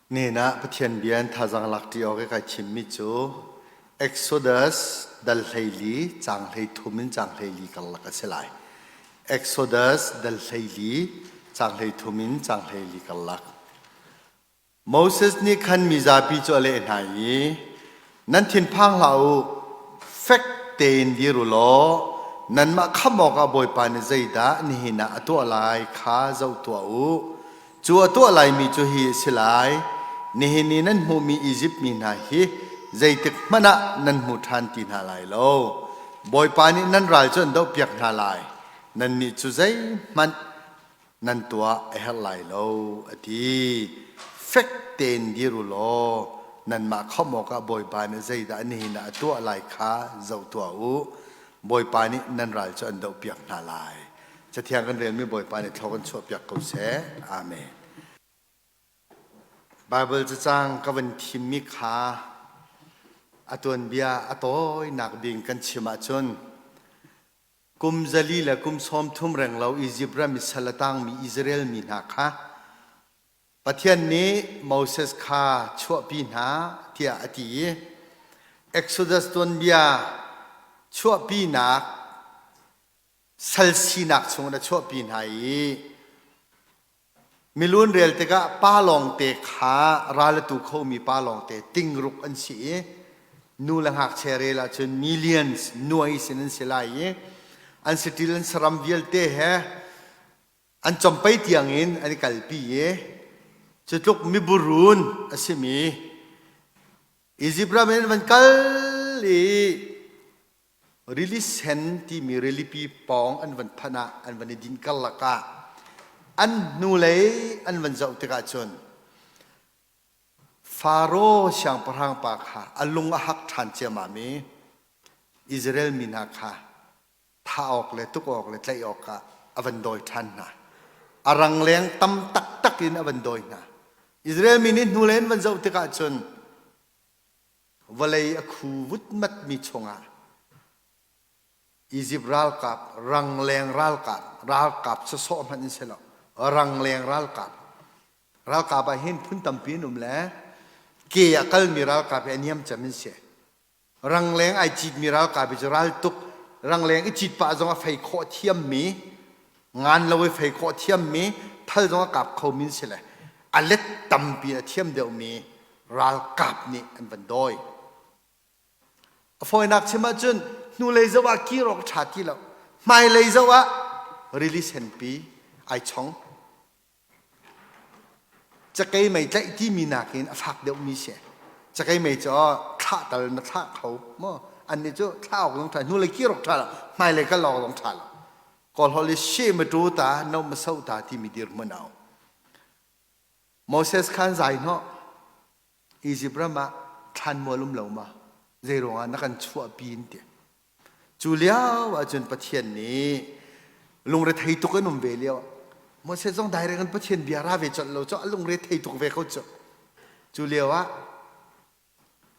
Nihin ah Pathian bia in thazaang lakṭi awk i kai thimmi cu Exodus dal 14 caang 33 in caang 14 karlak a si lai. Exodus dal 14 caang 33 in caang 14 karlak. Moses nih khan mizapi cu a leh hna i, Nan thinphang hlah u, fek tein dir u law nanmah khamh awkah Bawipa nih zeidah nihin ah a tuah lai kha zoh tuah u. Cu a tuah laimi cu hi a si lai: nihin i nan hmuhmi Izipt mi hna hi zeitik hmanh ah nan hmu ṭhan ti hna lai lo. Bawipa nih nan ral cu an dohpiak hna lai, nannih cu zeihmanh nan tuah a herh lai lo, a ti. Fek tein dir u law nanmah khamh awkah Bawipa nih zeidah nihin ah a tuah lai kha zoh tuah u. Bawipa nih nan ral cu an dohpiak hna lai. Cathiang kan relmi Bawipa nih thlaw kan chuahpiak ko seh. Amen. Baibal cacang ka van thimmi kha a tuanbia a tawinak ding kan chim ahcun kum 400 le kum 30 renglo Izipt ram i sal a tangmi Israel mi hna kha Pathian nih Moses kha chuahpi hna tiah a ti i Exodus tuanbia chuahpinak sal sinak chungin a chuahpi hna i Milun rel tikah pa lawngte kha ral a tu khomi pa lawngte tingruk an si i nu le ngakchia rel ahcun millions nuai sin an si lai i an saṭil an saram vialte he an compei tiangin an i kalpi i cu tluk miburun a simi Izipt ram in van kal i Rili Sen timi rilipi pawng an van phanh ah an van i din karlak ah an hnulei an van zoh tikah cun Faro siangpahrang pa kha a lung a hak ṭhan ciammam i Israel mi hna kha thah awk le tuk awk le tlaih awkah a van dawi ṭhan hna. A rangleng tam taktak in a van dawi hna. Israel mi nih hnulei an van zoh tikah cun Vawlei a khu vutmatmi chungah Izipt ralkap, rangleng ralkap, ralkap sawsawh hmanh in si lo, rangleng ralkap. Ralkap ah hin phun tampi an um le ke a kalmi ralkap hi a niam cem in si. Rangleng ai citmi ralkap hi cu raltuk, rangleng i cit pah zong a fei khawh thiammi, ngan lo i fei khawh thiammi, thal zong a kap khomi an si le a let tampi a thiam deuhmi ralkap nih an van dawi. A fawinak chim ahcun hnulei zoh ah kir awk ṭha ti lo. Hmailei zoh ah rili senpi ai chong. Cakei mei tlaih timi nakin a fak deuhmi si. Cakei mei cu thlah tal na thlah kho maw? Annih cu thlah awk zong ṭha, hnulei kir awk ṭha lo, hmailei kal awk zong ṭha lo. Kawl holh i she ma ṭu ta, no ma so ta timi dirhmun a um. Moses khan zai hnawh Izipt ram ah thlanmual um lo ma zei ruangah na kan chuahpi in ti cu lio ahcun Pathian nih lungrethei tuk an um ve lio Moses zong direct in Pathian bia ra ve colh lo cu a lungrethei tuk ve ko cu cu lio ah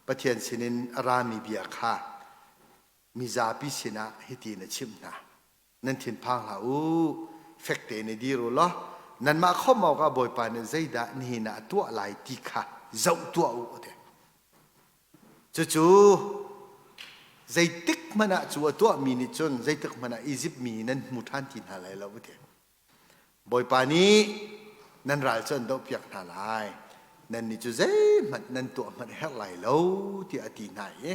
Pathian sinin a rami bia kha mizapi sinah hitin a chimh hna Nan thinphang hlah u, fek tein i dir u law nanmah khawmh awkah Bawipa nih zeidah nihin ah a tuah lai ti kha zoh tuah u, a ti. Cucu zeitik hmanh ah cu a tuahmi nih cun zeitik hmanh ah Izipt mi nan hmu ṭhan ti hna lai lo, a ti. Bawipa nih nan ral cu an dohpiak hna lai, nannih cu zeihmanh nan tuah hmanh a herh lai lo, tiah a ti hna i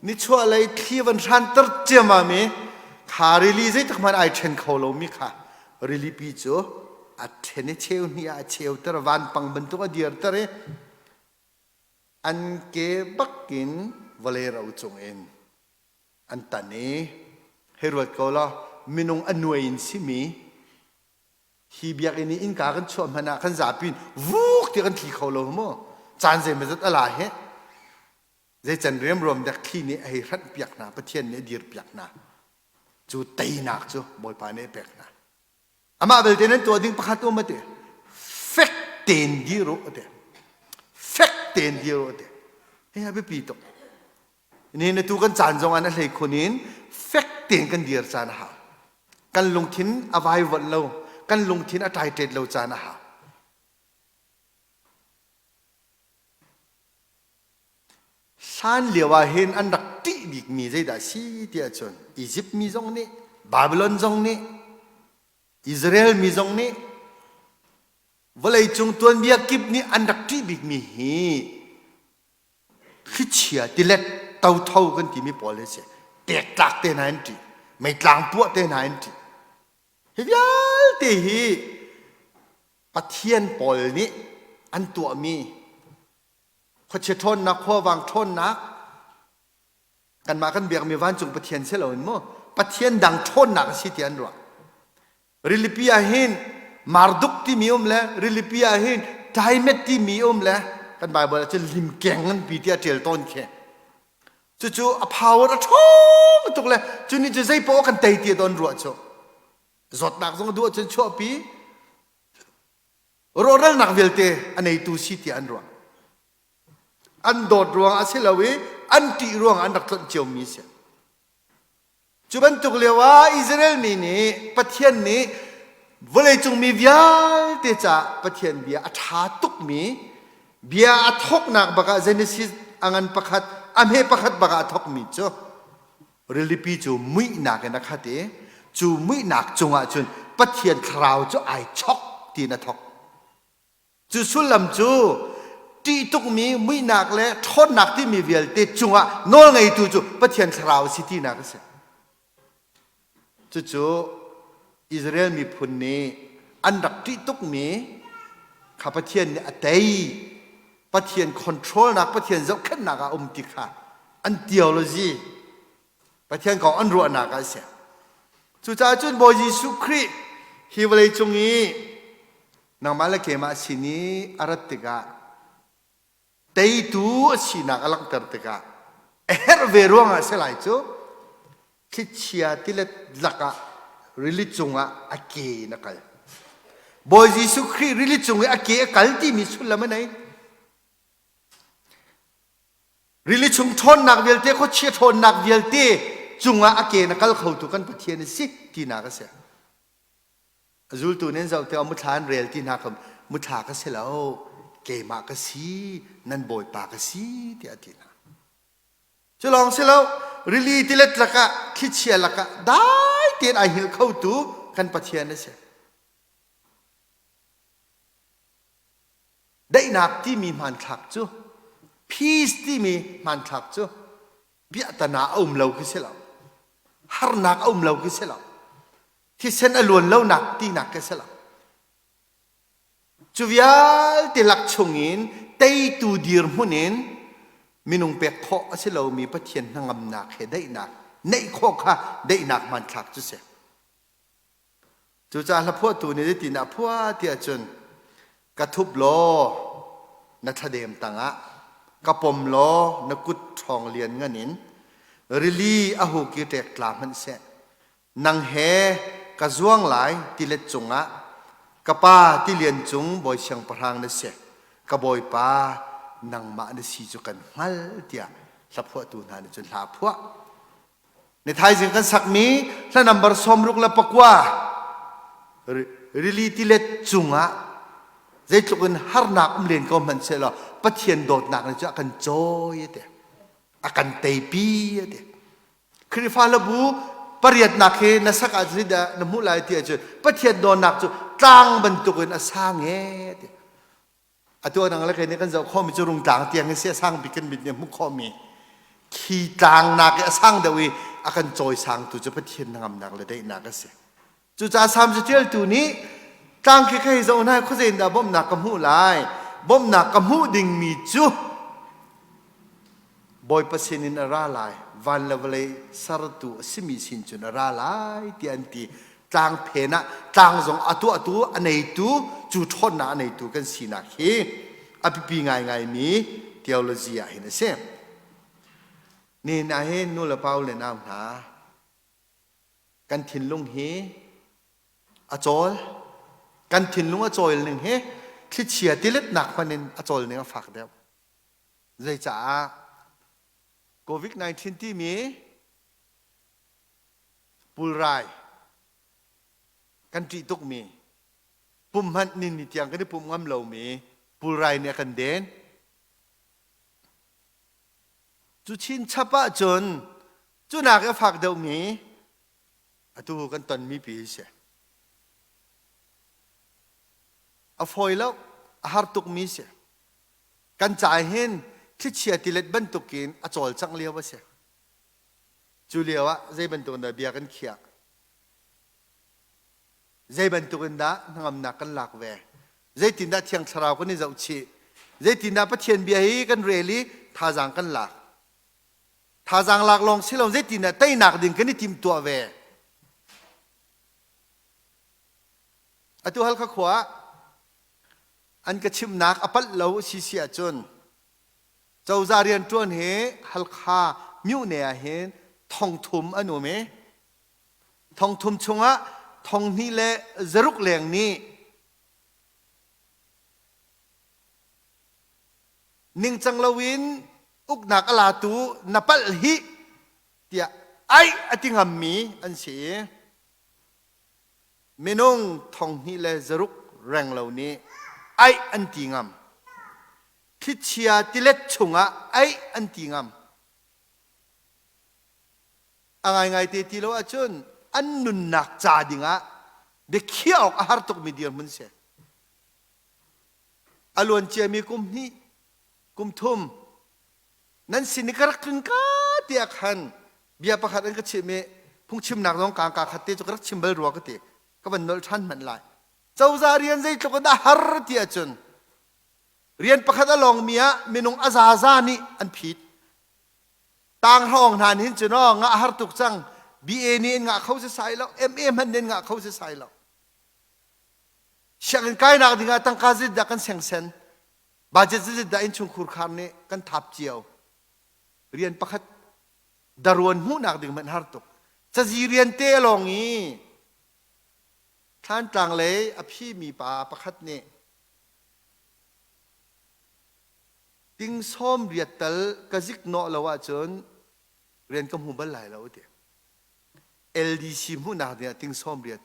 Nichuahlei thli van hranter ciammam i kha rili zeitik hmanh ai ṭhen kho lomi kha rilipi cu a ṭhen i cheu hnih ah a cheuter vanpang bantuk a dirter i an ke bakin vawlei ro cungin an tan i hei ruat ko law minung a nuai in simi hi biakinn i innka kan chuah hmanh ah kan zapi in vuk ti kan thli kho lo mu caan zeimawzat a la hi Zeican riamruam dek thli nih a hei hranh piak hna, Pathian nih a dir piak hna. Cu teinak cu Bawipa nih a pek hna. Amah belte nan tuah ding pakhat um a ti. Fek tein dir u a ti. Fek tein dir u a ti. Hi a biapi tuk. Ni na tu kan caan zong ah na hlei khun in fek tein kan dir caan a hau. Kan lungthin a vaivuanh lo, kan lungthin a ṭaiṭet lo caan a hau. Hlan lio ah hin an rak ṭih bikmi zeidah a si tiah cun Izipt mi zong nih, Babylon zong nih, Israel mi zong nih vawleicung tuanbia kip nih an rak ṭih bikmi hi thlichia tilet totho kan timi pawl hi si. Tektlak te hna an ṭih, meitlang puah te hna an ṭih. Hi vialte hi Pathian pawl nih an tuahmi khuachia ṭhawnnak, khuavang ṭhawnnak, kanmah kan biakmi vancung Pathian si loin mu Pathian dang ṭhawnnak a si ti an ruah. Rilipi ah hin Marduk timi um le rilipi ah hin Taimet timi um le kan Bible ah cun limkeng an pi tiah ṭial tawn khi. Cucu a power a ṭhawng tuk le cu nih cu zei poah kan tei ti don ruah cu. Zawtnak zong duh ahcun chuahpi rawhralnak vialte a neitu si tiah an ruah. An dawt ruangah a si lo i an ṭih ruangah an rak tlonh ciomi a si. Cu bantuk lio ah Israel mi nih Pathian nih vawleicung mi vialte caah Pathian bia a ṭha tukmi bia a thawknak bak ah Genesis a ngan pakhat a hme pakhat bak ah a thawkmi cu rilipi cu muihnak in a khat i cu muihnak cungah cun Pathian thlarau cu ai chok tiin a thawk. Cu sullam cu ṭih tukmi muihnak le ṭhawnnak timi vialte cungah nawlngeitu cu Pathian thlarau a si tinak a si. Cucu Israel miphun nih an rak ṭih tukmi kha Pathian nih a tei. Pathian controlnak, Pathian zohkhenhnak ah a um ti kha an theology, Pathian kong an ruahnak ah a si. Cucaah cun Bawi Jesuh Khrih hi vawleicung i nangmah le keimah sin i a rat tikah teitu a sinak a langhter tikah a herh ve ruangah a si lai cu thlichia tilet lakah rili cungah a ke in a kal. Bawi Jesuh Khrih rili cung i a ke a kal timi sullam a nei. Rili chung ṭhawnnak vialte, khuachia ṭhawnnak vialte cungah a ke in a kal khotu kan Pathian a si tinak a si. A zultu nih an zoh tikah muthla an rel ti hna kha muthla ka si lo, keimah ka si, nan Bawipa ka si tiah a ti hna. Cu lawng si lo, rili tilet lakah, thlichia lakah dai tein ai hngilh khotu kan Pathian a si. Daihnak timi hmanthlak cu, peace timi hmanthlak cu piahtana a um lo khi si lo. Harnak a um lo khi si lo. Thisen a luan lonak tinak khi si lo. Cu vialte lak chungin teitu dirhmun in minung pek khawh a si lomi Pathian hnangamnak he daihnak neih khawh kha daihnak hmanthlak cu si. Cucaah hlaphuahtu nih zeitin a phuah tiah cun ka thup law na thladem tangah ka pom law na kut ṭhawng lian ngan in rili a huk i ṭek tla hmanh seh nang he ka zuang lai tilet cungah ka pa tilian cung bawi siangpahrang na si ka bawipa nangmah na si cu kan hngal tiah hlaphuahtu hna nih cun hla phuah Ni thaizing kan sakmi hla number 69 rili tilet cungah zeitluk in harnak um len ko hmanh sehlaw Pathian dawtnak nih cu a kan cawi a ti. A kan teipi a ti. Khrihfa hlabu pariatnak hi na sak ah zeidah na hmuh lai ti ahcun Pathian dawtnak cu tlang bantukin a sang e a ti. Atu nang le kei nih kan zoh khawhmi cu Rungtlang tiang hi si a sang bik kan mit nih a hmuh khawhmi khi tlang nak i a sang deuh i a kan cawisangtu cu Pathian hnangamnak le daihnak a si. Cucaah Salm caṭialtu nih tlang khi khei zoh hna khuazei in dah bawmhnak ka hmuh lai? Bawmhnak ka hmuh dingmi cu Bawipa sinin a ra lai, van le vawlei sertu a simi sin cun a ra lai tiah an ti. Tlang phen ah tlang zong a tuahtu, a neitu, cu ṭhawnnak a neitu kan sinak hi a biapi ngaingaimi theology ah hin a si. Nihin ah hin nu le pa u le nau hna, kan thinlung hi a cawl. Kan thinlung a cawl ning hi thlichia tiletnak hmanh in a cawl ning a fak deuh. Zeicaah COVID-19 timi pulrai kan ṭih tukmi pum hmanh nin ni tiang kan i pumh ngam lomi pulrai nih a kan den. Cu chinchap ahcun cu nak i a fak deuhmi atu kan tonmi pi hi si. A fawi lo, a har tukmi si. Kan ca hin thlichia tilet bantukin a cawlcangh lio a si. Cu lio ah zei bantuk in dah bia kan khiah? Zei bantuk in dah hnangamnak kan lak ve? Zeitindah Thiang Thlarau kan i zohchih? Zeitindah Pathian bia hi kan rel i thazaang kan lak? Thazaang lak lawng si lo zeitindah teinak ding kan i timtuah ve? Atu Halkha khua ah an ka chimhnak a palh lo si si ahcun cozah rianṭuan hi Halkha myone ah hin thongthum an um i thongthum chungah thonghnih le zaruk leng nih ningcang loin uknak a latu na palh hih tiah aih a ti ngammi an si i minung thonghnih le zaruk renglo nih aih an ti ngam. Thlichia tilet chungah aih an ti ngam. A ngaingai te ti lo ahcun an nunnak ca dingah biakhiah awk a har tukmi dirhmun si. A luan ciami kum hnih, kum thum nan sin i ka rak tlun ka tiah khan bia pakhat an ka chimh i phungchimnak zong ka ka khat te cu ka rak chim bal rua ka ti. Ka van nolh ṭhan hmanh lai. Cozah rian zeitluk in a har ti ahcun rian pakhat a lawngmi ah minung a zaza nih an phit. Tang hrawng hna nih hin cun aw ngah har tuk cang. BA nih in ngah kho si sai lo, MA hmanh nih in ngah kho si sai lo. Sianginn kainak dingah tangka zeidah kan sengsen, budget zeidah innchungkhur khar nih kan thap cio. Rian pakhat daruan hmuhnak ding hmanh har tuk. Cazi rian te lawng i Thlantlang lei a phimi pa pakhat nih ting sawm riat tal ka zik nawh lo ahcun rian ka hmu bal lai lo ti. LDC hmuhnak dingah ting sawm riat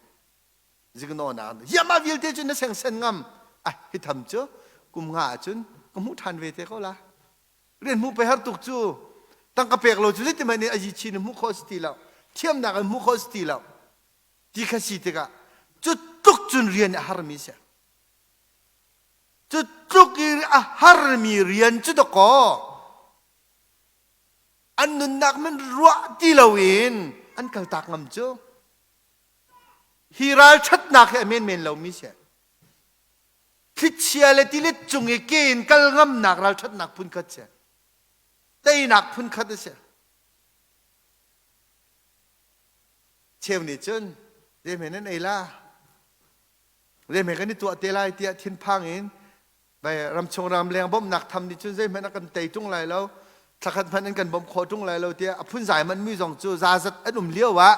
ziknawhnak hiamah vialte cu na sengsen ngam ah hi tham cu kum nga ahcun ka hmuh ṭhan ve te ko la rian hmuh pe har tuk cu tangka pek lo cu zeitin hmanh in ayi chin in hmuh khawh si ti lo thiamnak in hmuh khawh si ti lo ti kha si tikah cu tluk cun rian a harmi si cu tluk i a harmi rian cu dakaw an nunnak man ruah ti loin an kaltak ngam cu Hi ralṭhatnak hi a menmen lomi si. Thlichia le tilet cung i ke in kal ngamnak ralṭhatnak phunkhat si. Teinak phunkhat a si. Cheu nih cun zeihme nan ei la, zeihme kan i tuah te lai tiah thinphang in vai ramchung ramleng bawmhnak tham nih cun zeihmanh a kan tei ṭung lai lo, thlakhat hmanh an kan bawmh khawh ṭung lai lo tiah a phunzai manhmi zong cu zazat an um lio ah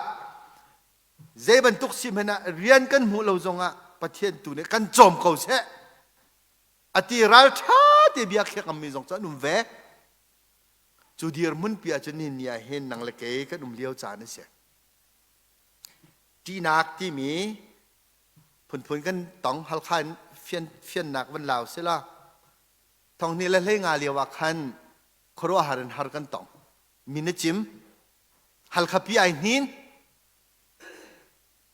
zei bantuk si hmanh ah rian kan hmuh lo zongah Pathian tu nih kan cawm ko seh a ti ralṭha te bia khiak ngammi zong cu an um ve cu dirhmun pi ahcun nihin ni ah hin nang le kei kan um lio caan a si ṭihnak timi phunphun kan tong Halkha in fian fiannak van lau sila thong hnih le hlei nga lio ah khan khuaruahhar in har kan tong min a cim Halkha pi ai hnin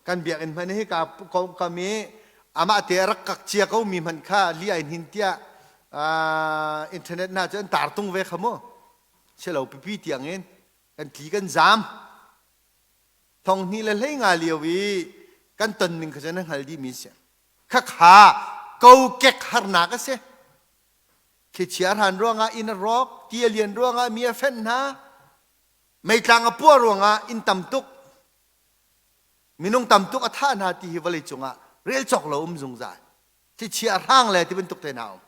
kan biakinn hmanh hi ka kam i amah te a rak kak cia ko mi hmanh kha li ai hnin tiah internet hna cu an tar tung ve kha mu silo pipi tiang in kan tli kan zam thong hnih le hlei nga lio i kan ton ning kha cu na hngal dih mi si khakha kokek harnak a si thlichia hran ruangah inn a rawk ti a lian ruangah mi a fenh hna Meitlang a puah ruangah inn tam tuk minung tam tuk a thah hna ti hi vawlei cungah rel cawk lo um zungzal. Thlichia a hrang le ti bantuk te hna um.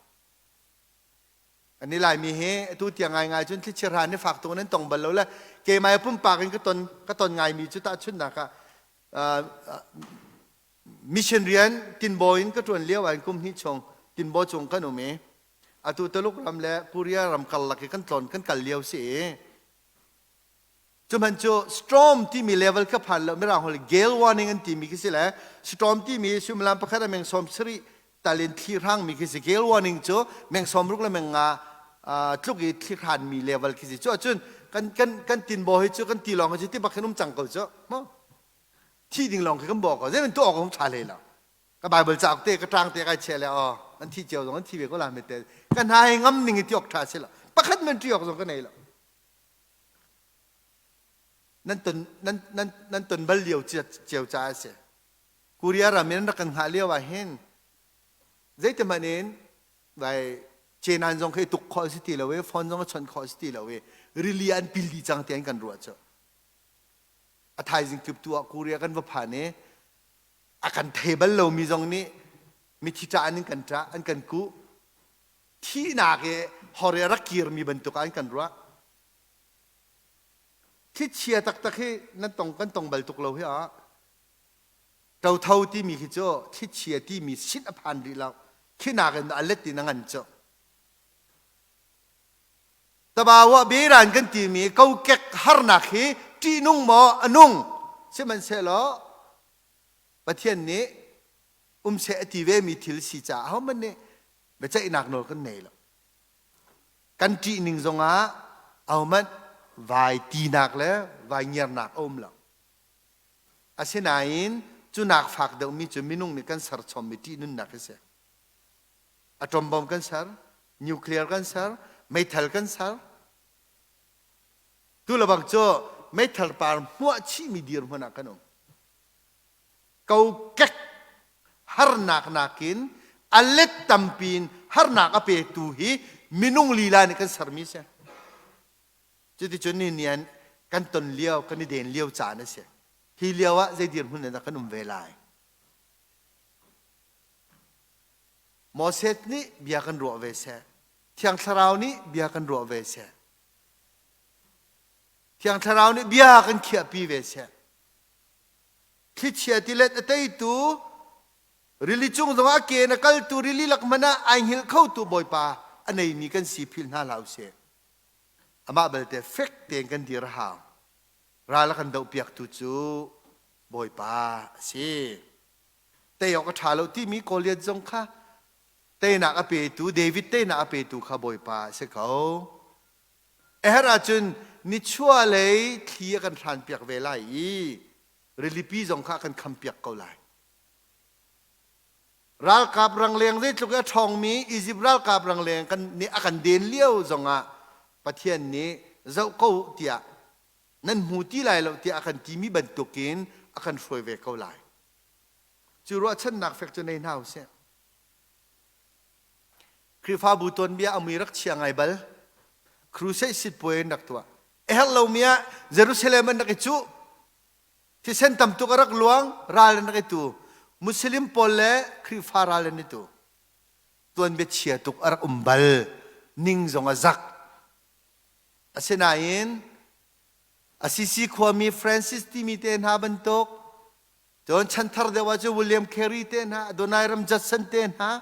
Kan i Laimi hi atu tiang ngaingai cun thlichia hran hi fak tuk in an tong bal lo le keimah pumpak in ka ton ka ton ngaimi cu tahchunhnak ah mission rian tinbaw in ka ṭuan lio ah in kum hnih chung tinbaw cung kan um i atu Tuluk ram le Korea ram karlak i kan tlawn kan kal lio si i cu hmanh cu storm timi level kha phan lo mirang holh gale warning an timi khi si le storm timi suimilam pakhat a meng sawm sarih talin thli hrang mi khi si gale warning cu meng sawm ruk le meng nga. Tluk i thli hranmi level khi si. Cu ahcun kan kan kan tinbaw hi cu kan tilawng hi cu ti bak hin um cang ko cu. Mo thi ding lawng khi kan baw ko. Zei tuah awk um ṭha hlei lo. Ka Bible cauk te ka ṭang te kai chia le aw an thi cio zong an thi ve ko la me te. Ka hna hi ngam ning i ti awk ṭha si lo. Pakhat men ṭi awk zong ka nei lo. Nan ton nan nan nan ton bal lio cio ca a si. Korea ram in rak kan hngah lio ah hin zeitihmanh in vai cenan zong khi tuk khawh si ti lo i phone zong a chawnh khawh si ti lo i rili an pil dih cang ti an kan ruah cu a thaizing kip tu ah Korea kan va phan i a kan thei bal lomi zong nih mithi ṭah an kan ṭah an kan kuh thihnak i hor i a rak kirmi bantuk ah an kan ruah thlichia taktak hi nan tong kan tong bal tuk lo hi ah Ṭotho timi khi cu thlichia timi sin a phan rih lo. Khi nakin a let in a ngan cu. Tabawa beran kan timi kokek harnak hi ṭihnung maw a nung sihmanhsehlaw Pathian nih um seh a ti ve mi thil si caah ahohmanh nih biaceihnak nawl kan nei lo. Kan ṭih ning zongah ahohmanh vai tinak le vai ngiarnak a um lo. Asinain cu nak fak deuhmi cu minung nih kan serchommi ṭihnunnak hi si. Atom bomb kan ser, nuclear kan ser, meithal kan ser. Tu lebang cu meithal par hmuah chihmi dirhmun ah kan um. Kokek harnak nakin a let tampi in harnak a petu hi minung lila nih kan sermi si. Cuticun ni nian kan ton lio, kan i den lio caan a si. Hi lio ah zei dirhmun in dah kan um ve lai? Moses nih bia kan ruah ve seh. Thiang Thlarau nih bia kan ruah ve seh. Thiang Thlarau nih bia kan khiahpi ve seh. Thlichia tilet a teitu, rili cung zongah a ke in a kaltu, rili lak hmanh ah ai hngilh khotu Bawipa a neimi kan si philh hna hlah usih. Amah belte fek tein kan dir a hau. Ral a kan dohpiaktu cu Bawipa a si. Tei awk a ṭha lo timi Goliath zong kha teinak a petu David teinak a petu kha Bawipa a si ko. A herh ahcun nichuahlei thli a kan hranpiak ve lai i rilipi zong kha a kan khampiak ko lai. Ralkap rangleng zeitluk i a ṭhawngmi Izipt ralkap rangleng kan nih a kan den lio zongah Pathian nih zoh ko tiah nan hmu ti lai lo tiah a kan timi bantukin a kan hruai ve ko lai. Cu ruahchannak fek cu nei hna usih. Khrihfabu tuanbia a mui rak chia ngai bal. Crusade sitpuai in rak tuah. A herh lomi ah Jerusalem an rak i cuh. Thisen tam tuk a rak luang, ral an rak i tu. Muslim pawl le Khrihfa ral an i tu. Tuanbia chia tuk a rak um bal. Ning zong a zak. Asinain Assisi khuami Francis timi te hna bantuk, cun chanthar deuh ah cu William Carey te hna, Adoniram Judson te hna,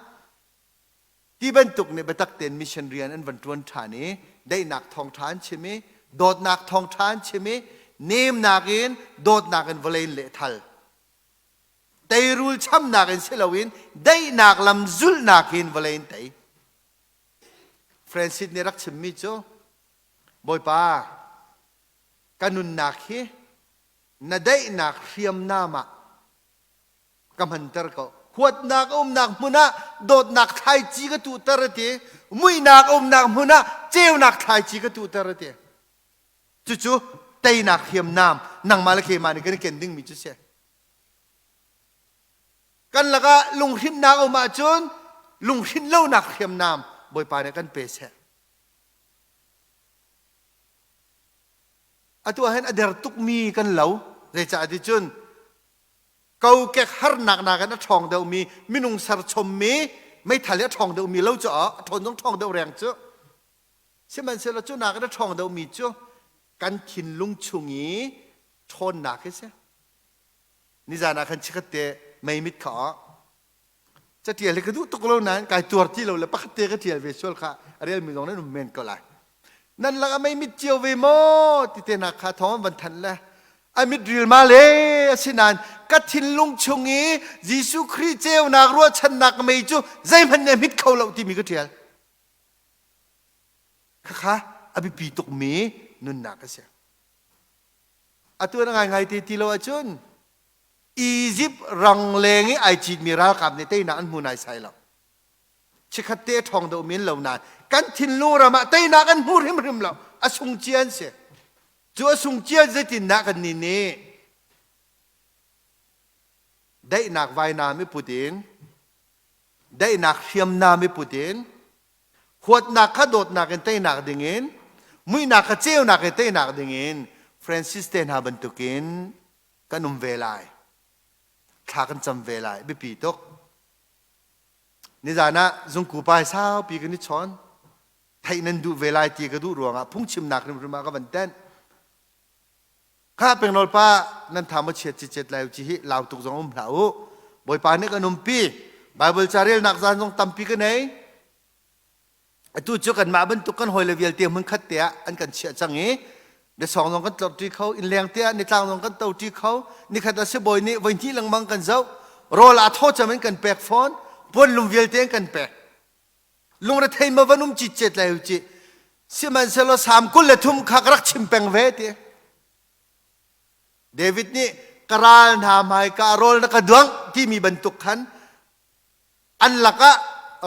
Ti bantuk nih biatak tein mission rian an van ṭuan ṭhan i daihnak thawngṭha an chim i dawtnak thawngṭha an chim i nemnak in dawtnak in vawlei in lehthal. Teirul chamnak in si loin daihnak lam zulhnak in vawlei in tei. Francis nih rak chimmi cu Bawipa ka nunnak hi na daihnak hriamnam ah ka hmanter ko. Huatnak a umnak hmun ah dawtnak thlaici ka tuhter a ti. Muihnak a umnak hmun ah ceunak thlaici ka tuhter a ti. Cucu teinak hriamnam nangmah le keimah nih kan i ken dingmi cu si. Kan lakah lunghrinnak a um ahcun lunghrinh lonak hriamnam Bawipa nih kan pe seh. Atu ah hin a der tukmi kan lo. Zeicah ti cun kokek harnak nakin a ṭhawng deuhmi minung serchommi meithal hi a ṭhawng deuhmi lo cu a ṭhawn zong ṭhawng deuh reng cu sihmanhsehlaw cu nakin a ṭhawng deuhmi cu kan thinlung chung i ṭhawnnak hi si nizan ah khan chikkhat te mei mit kha Catial hi ka duh tuk lo nain kai tuar ti lo le pakhat te ka tial ve sual kha a relmi zong nan um men ko lai. Nan lakah mei mit cio ve maw ti te nak kha thawng an van thanh le a mit ril ma le asinain ka thinlung chung i Jesuh Khrih ceunak ruahchannak mei cu zeihmanh nih a hmit kho lo timi ka tial. Khakha a biapi tukmi nunnak a si. Atu na ngaingai te ti lo ahcun Egypt rangleng i ai citmi ralkap nih teinak an hmu naisai lo. Chikkhat te a ṭhawng deuh men lo nain kan thinlung ram ah teinak an hmu hrimhrim lo. A sung cia an si. Cu a sung cia zeitindah kan nih nih daihnak vainam i put in daihnak hriamnam i put in huatnak kha dawtnak in teinak dingin muihnak kha ceunak in teinak dingin Francis te hna bantukin kan um ve lai thla kan cam ve lai biapi tuk nizan ah zungku pai saupi kan i chawn theih nan duh ve lai ti ka duh ruangah phungchimnak hrimhrim ah ka van tenh Kha pengnawl pa nan tha maw chiat cicet lai u ci hi lau tuk zong um hlah u. Bawipa nih kan umpi. Bible ca relnak zaan zong tampi ka nei. Atu cu kanmah bantuk kan hawile vialte hmun khat te ah an kan chiah cang i biasawng zong kan tlorh ṭi kho, innleng te ah nitlang zong kan to ṭi kho. Nikhat ah sibawi nih voi hnih lengmang kan zoh. Rawl ah thaw cem in kan pek fawn. Puan lum vialte an kan pek. Lungrethei ma van um citcet lai u ci. Sihmanhsehlaw Salm 23 kha ka rak chim peng ve ti. David nih ka ral hna hmaika rawl na ka duang timi bantuk khan an lakah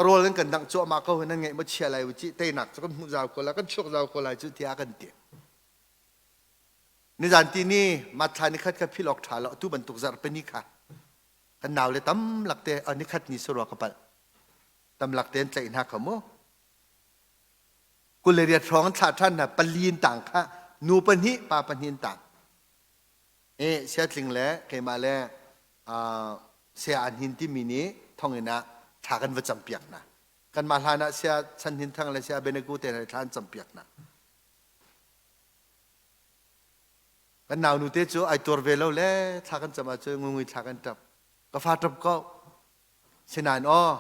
rawl an kan dangh cuahmah ko nan ngaih maw chia lai u ci teinak cu kan hmuh zau ko lai kan chuak zau ko lai cu tiah kan ti. Nizan ti ni matthla ni khat kha phil awk ṭha lo tu bantuk zarhpini kha kan nau le tam lak te nikhat ni sarua ka palh tamlak te an tlaih hna kha mu 28 hrawng an thlah ṭhan hna pali in tang kha nu pahnih pa pahnih in tang e siatling le keimah le saya an hin timi nih thonginn ah thla kan va campiak hna kanmah hlan ah sia chan hin thang le sia beneku te hna thla an campiak hna kan nau nu te cu ai tuar ve lo le thla kan cam ahcun ngungui thla kan ṭap ka fa ṭap ko Sinain aw,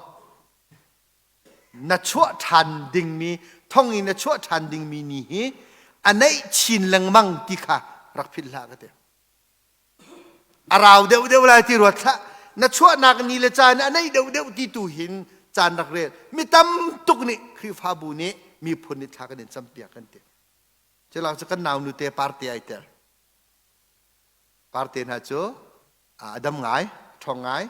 na chuah ṭhan dingmi thong in na chuah ṭhan dingmi ni hi a naih chin lengmang ti kha rak philh hlah ka ti. A rau deuhdeuh lai ti ruat hlah. Na chuahnak ni le caan a naih deuhdeuh ti tu hin caan rak rel. Mi tam tuk nih Khrihfabu nih miphun nih thla kan in campiak kan ti. Culak cu kan nau nute parte ai tel. Parte hna cu a dam ngai, ṭhawng ngai.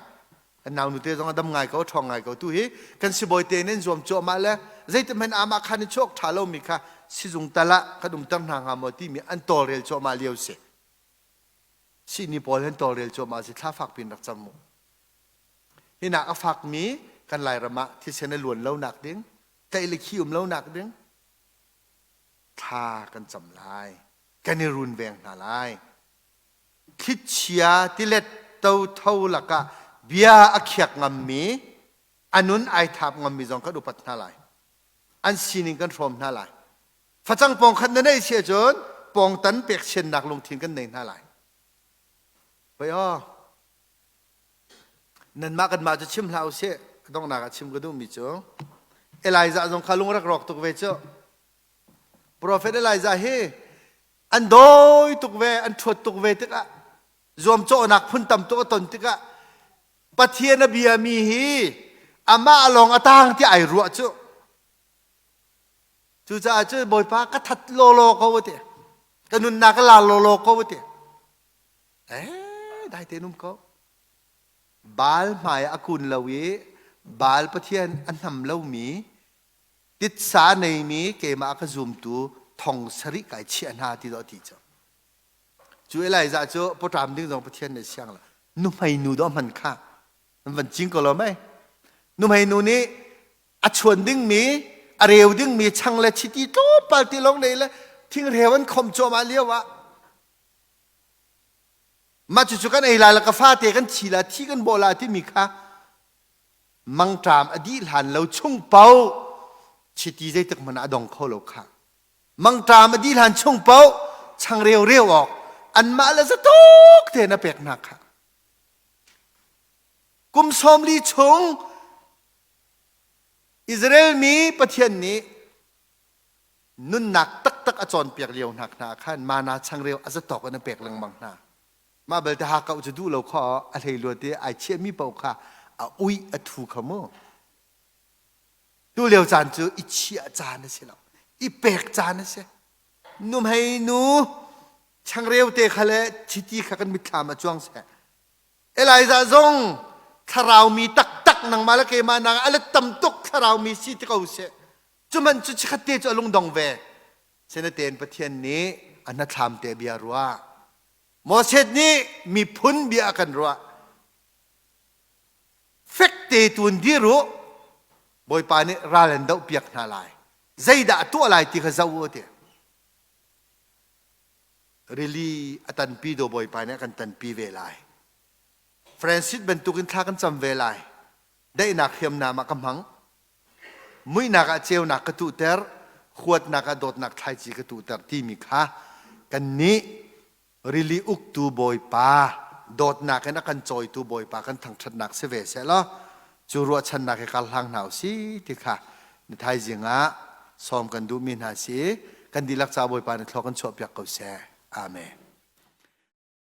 Kan nau nute zong a dam ngai ko, ṭhawng ngai ko. Tu hi kan sibawi te in zuam cuahmah le zeitihmanh amah khan in chuak ṭha lomi kha sizung tal ah kan umter hna hnga maw timi an tawlrel cuahmah lio si. Sihni pawl han tawlrel cuahmah si thla fak pin rak cam mu. Hinak a fakmi kan Lairam ah thisen a luan lo nak ding, tlaih le khi um lo nak ding, thla kan cam lai. Kan i runveng hna lai. Thlichia tilet totho lakah bia a khiak ngammi, a nun ai thap ngammi zong kan upat hna lai. An sining kan hrawm hna lai. Facang pawng khat na neih si ahcun pawngtan pekchiannak lungthin kan nei hna lai. Pei aw, nanmah kanmah cu chim hlah usih. Donghnak ah chim ka duhmi cu Elijah zong kha lung rak rawk tuk ve cu. Prophet Elijah hi an dawi tuk ve an ṭhuat tuk ve tikah zuamcawhnak phun tam tuk a ton tikah Pathian a biami hi amah lawng a tang tiah ai ruah cu cucaah cu Bawipa ka that lawlaw ko a ti ka nunnak ka la lawlaw ko a ti eh dai tein um ko Baal hmai a kun lo i Baal Pathian a hnam lomi Titsa neimi keimah ka zumtu thong sarih kai chiah hna ti dawh ti cu. Cu Elijah cu pawṭam ding zong Pathian nih siang lo. Nuhmei nu dawh hman kha an van cing ko lo mei. Nuhmei nu nih a chuan dingmi a reu dingmi chang le chiti tlawmpal ti lawng nei le thingreu an khom cuahmah lio ah mah cucu kan ei lai le ka fate kan thi la thi kan bawh la timi kha Mangṭam a dih hlan lo chung paoh chiti zeitik hmanh ah a dong kho lo kha. Mangṭam a dih hlan chung paoh changreu reu awk anmah le zatuk tein a pek hna kha. Kum 40 chung Israel mi Pathian nih nunnak taktak a cawnpiak lio hna hna khan mana changreu a zatawk in a pek lengmang hna. Mah belte hakkauh cu duh lo kha a hleihluat i ai chiahmi paoh kha a uih a thu kha mu. Tu lio caan cu i chiah caan a si lo. I pek caan a si. Nuhmei nu changreu te kha le chiti kha kan mitthlam ah cuang seh. Elijah zong thlarau mi taktak nangmah le keimah nak a let tam tuk thlarau mi si ti ko seh. Cuman cu chikhat te cu a lungdong ve. Sinaten Pathian nih a hnathlam te bia ruah. Moses nih miphun bia a kan ruah. Fek te tun dir u. Bawipa nih ral an doh piak hna lai. Zeidah a tuah lai ti kha zoh u ti. Rili a tanpi do Bawipa nih a kan tanpi ve lai. Francis bantukin thla kan cam ve lai. Daihnak hriamnam ah ka hmang. Muihnak ah ceunak ka tuhter, huatnak ah dawtnak thlaici ka tuhter timi kha kannih rili uktu Bawipa dawtnak in a kan cawitu Bawipa kan thangṭhatnak si ve seh law cu ruahchannak he kar hlang hna u si ti kha ni thaizing ah sawm kan duhmi hna si kan dihlak ca Bawipa nih thlua kan chuahpiak ko seh. Amen.